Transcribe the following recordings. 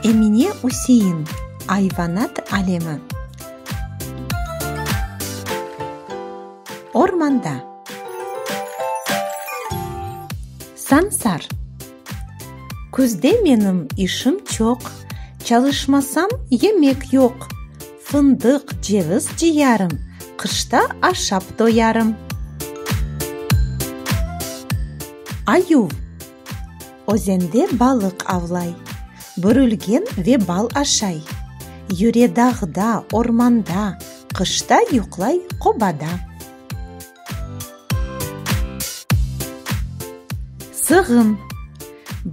Emine Üsein, Ayvanat alemi. Ormanda. Sansar. Küzde menim işim çoq, Çalışmasam, yemek yoq. Fındıq, ceviz cıyarım, Qışta aşap toyarım. Ayuv. Özende balıq avlay, Bürülgen ve bal aşay. Yüre dağda, ormanda, Qışta yuqlay qobada. Sığın.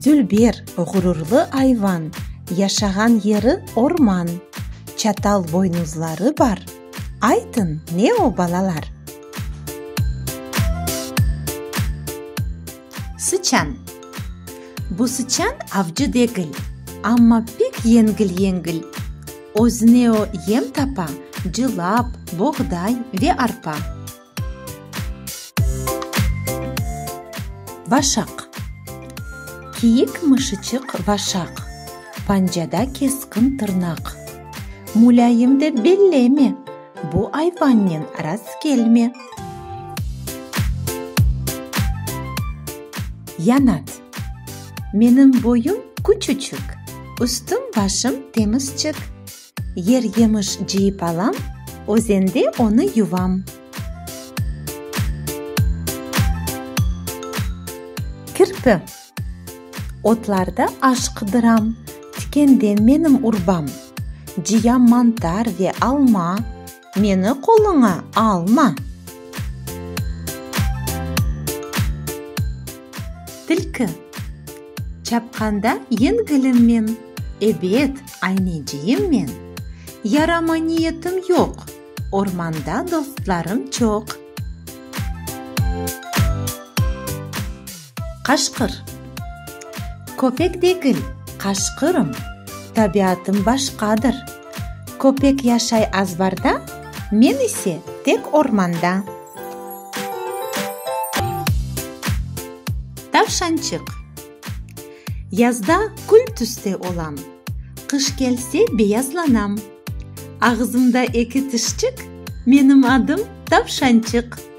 Dülber, ğururlı ayvan, Yaşağan yeri orman. Çatal boynuzları bar, Aytıñ, ne o, balalar? Sıçan. Bu sıçan avcı degil, amma pek yengil-yengil. Özüne o yem tapa, cılap, boğday ve arpa. Vaşaq. Kiyik mışıçıq Vaşaq, pancada keskin tırnaq. Mulâyim dep belleme, bu ayvannen rastkelme. Yanat. Menim boyum küçüçik, üstüm-başım temizçik. Yer yemiş cıyıp alam, özende onı yuvam. Kirpi. Otlarda aş qıdıram, tikenden menim urbam. Cıyam mantar ve alma, meni qoluña alma. Tilki. Çapqanda yengilim men, ebet, ayneciyim men. Yaramay niyetim yoq, ormanda dostlarım çoq. Qaşqır. Köpek degil, qaşqırım, tabiatım başqadır. Köpek yaşay azbarda, men ise tek ormanda. Tavşançıq. Yazda kül tüste olam, qış kelse beyazlanam. Ağzımda eki tişçik, menim adım Tavşançıq.